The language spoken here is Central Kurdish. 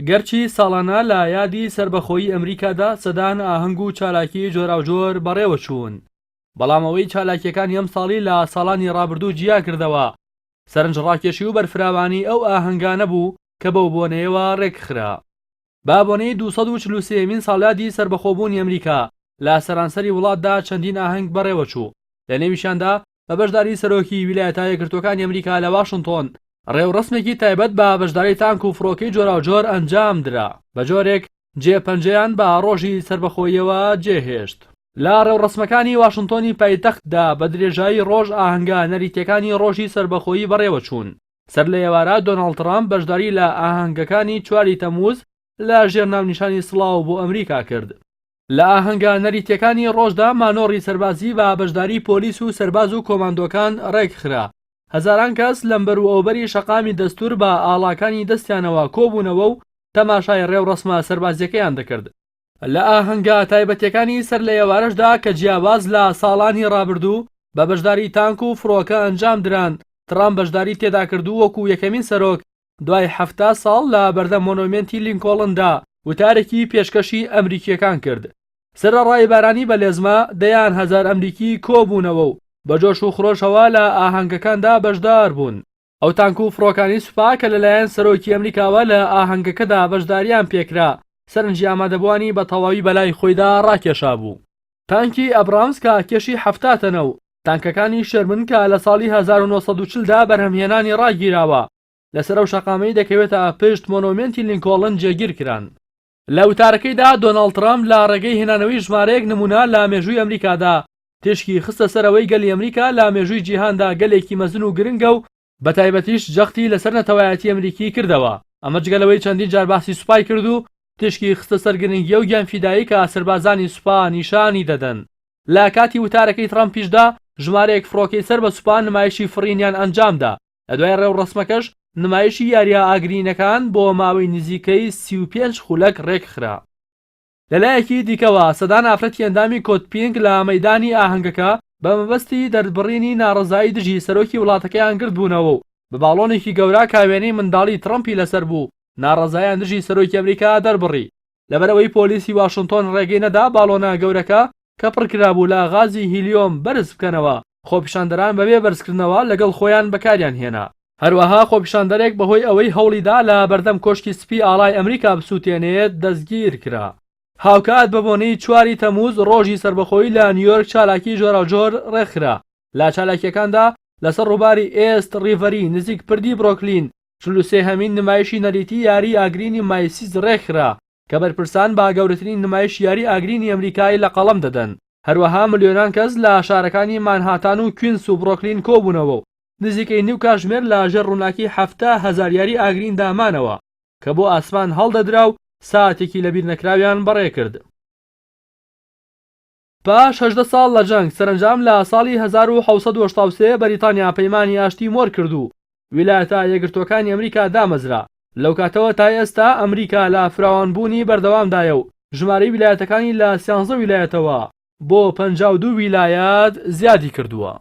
گەرچی ساڵانە لە یادی سەربەخۆیی ئەمریکادا سەدان ئاهەنگ و چالاکیی جۆراوجۆر بەڕێوەچوون، بەڵام ئەوەی چالاکییەکانی ئەمساڵی لە ساڵانی ڕابردوو جیاکردەوە، سەرنجڕاکێشی و بەرفراوانی ئەو ئاهەنگانە بوو کە بەو بۆنەیەوە ڕێکخرا. بە بۆنەی 243 ەمین ساڵیادی سەربەخۆبوونی ئەمریکا، لە سەرانسەری وڵاتدا چەندین ئاهەنگ بەڕێوەچوو، لەنێویشیاندا بە بەشداری سەرۆکی ویلایەتە یەکگرتووەکانی ئەمریکا لە واشنتۆن، ڕێوڕەسمێکی تایبەت بە بەشداری تانک و فڕۆکەی جۆراوجۆر ئەنجامدرا، بە جۆرێک جێ پەنجەیان بە ڕۆژی سەربەخۆییەوە جێهێشت. لە ڕێوڕەسمەکانی واشنتۆنی پایتەختدا بە درێژایی ڕۆژ ئاهەنگە نەریتییەکانی ڕۆژی سەربەخۆیی بەڕێوەچوون. سەر لە ئێوارە دۆناڵد ترامپ بەشداری لە ئاهەنگەکانی چواری تەمووز لە ژێر ناونیشانی سڵاو بۆ ئەمریکا کرد. لە ئاهەنگە نەریتییەکانی ڕۆژدا مانۆڕی سەربازی بە بەشداری پۆلیس و سەرباز و کۆماندۆکان ڕێکخرا. هەزاران کەس لەمبەر و ئەوبەری شەقامی دەستوور بە ئاڵاکانی دەستیانەوە کۆبوونەوە و تەماشای ڕێوڕەسمە سەربازییەکەیان دەکرد. لە ئاهەنگە تایبەتییەکانی سەر لە ئێوارەشدا کە جیاواز لە ساڵانی ڕابردوو بە بەشداری تانک و فڕۆکە ئەنجام دران، تڕامپ بەشداری تێدا کرد و وەکو یەکەمین سەرۆک دوای 70 ساڵ لە بەردەم مۆنۆمێنتی لینکۆڵندا وتارێکی پێشکەشی ئەمریکییەکان کرد. سەرەڕای بارانی بە لێزمە، دەیان هەزار ئەمریکی کۆبوونەوە و بە جۆش و خرۆشەوە لە ئاهەنگەکاندا بەشدار بوون. ئەو تانک و فڕۆکانەی سوپا کە لەلایەن سەرۆکی ئەمریکاوە لە ئاهەنگەکەدا بەشدارییان پێکرا، سەرنجی ئامادەبووانی بە تەواوی بەلای خۆیدا ڕاکێشابوو. تانکی ئەبرامز کە کێشی 70 تەنە و تانکەکانی شێرمن کە لە ساڵی 1940 دا بەرهەمهێنانی ڕاگیراوە، لەسەر ئەو شەقامەی دەکەوێتە پشت مۆنۆمێنتی لینکۆڵن جێگیر کران. لە وتارەکەیدا دۆناڵد ترەمپ لە ڕێگەی هێنانەوەی ژمارەیەک نموونە لە مێژووی ئەمریکادا تیشکی خستە سەر ئەوەی گەلی ئەمریکا لە مێژووی جیهاندا گەلێکی مەزن و گرنگە و بەتایبەتیش جەختی لەسەر نەتەوایەتی ئەمریکی کردەوە، ئەمە جگە لەوەی چەندین جار باسی سوپای کرد و تیشکی خستە سەر گرنگی ئەو گیانفیدایی کە سەربازانی سوپا نیشانی دەدەن. لە کاتی وتارەکەی ترەمپیشدا ژمارەیەک فڕۆکەی سەر بە سوپا نمایشی فڕینیان ئەنجامدا، لە دوای ڕێوڕەسمەکەش نمایشی یارییە ئاگرینەکان بۆ ماوەی نزیکەی 35 خولەک ڕێکخرا. لەلایەکی دیکەوە سەدان ئافرەتی ئەندامی Code Pink لە مەیدانی ئاهەنگەکە بە مەبەستی دەربڕینی ناڕەزایی دژی سەرۆکی وڵاتەکەیان گردبوونەوە و بە باڵۆنێکی گەورە کە وێنەی منداڵی ترەمپی لەسەر بوو ناڕەزایان دژی سەرۆکی ئەمریکا دەربڕی لەبەرئەوەی پۆلیسی واشنتۆن ڕێگەی نەدا باڵۆنە گەورەکە کە پڕکرابوو لە غازی هیلیۆم بەرز بکەنەوە، خۆپیشاندەران بەبێ بەرزکردنەوە لەگەڵ خۆیان بەکاریان هێنا. هەروەها خۆپیشاندەرێک بەهۆی ئەوەی هەوڵیدا لە بەردەم کۆشکی سپی ئاڵای ئەمریکا بسووتێنێت دەستگیرکرا. هاوکات بەبۆنەی چواری تەمووز ڕۆژی سەربەخۆیی لە نیویۆرک چالاکی جۆراوجۆر ڕێکخرا. لە چالاکییەکاندا لەسەر ڕووباری ئێست ڕیڤەری نزیک پردی برۆکلین 43 هەمین نمایشی نەریتی یاری ئاگرینی مایسیز ڕێکخرا کە بەرپرسان بە گەورەترین نمایشی یاری ئاگرینی ئەمریکای لە قەڵەم دەدەن. هەروەها ملیۆنان کەس لە شارەکانی مانهاتان و کوینس و برۆکلین کۆبوونەوە و نزیکەی نیو کاژمێر لە ژێر ڕووناکی 70,000 یاری ئاگریندا مانەوە کە بۆ ئاسمان هەڵدەدرا و ساتێکی لەبیرنەکراویان بەڕێکرد. پاش 18 ساڵ لە جەنگ، سەرەنجام لە ساڵی 1783 بەریتانیا پەیمانی ئاشتی مۆر کرد و ویلایەتە یەکگرتووەکانی ئەمریکا دامەزرا. لەو کاتەوە تا ئێستا ئەمریکا لە فراوانبوونی بەردەوامدایە و ژمارەی ویلایەتەکانی لە سیانزە ویلایەتەوە بۆ 52 ویلایەت زیادی کردووە.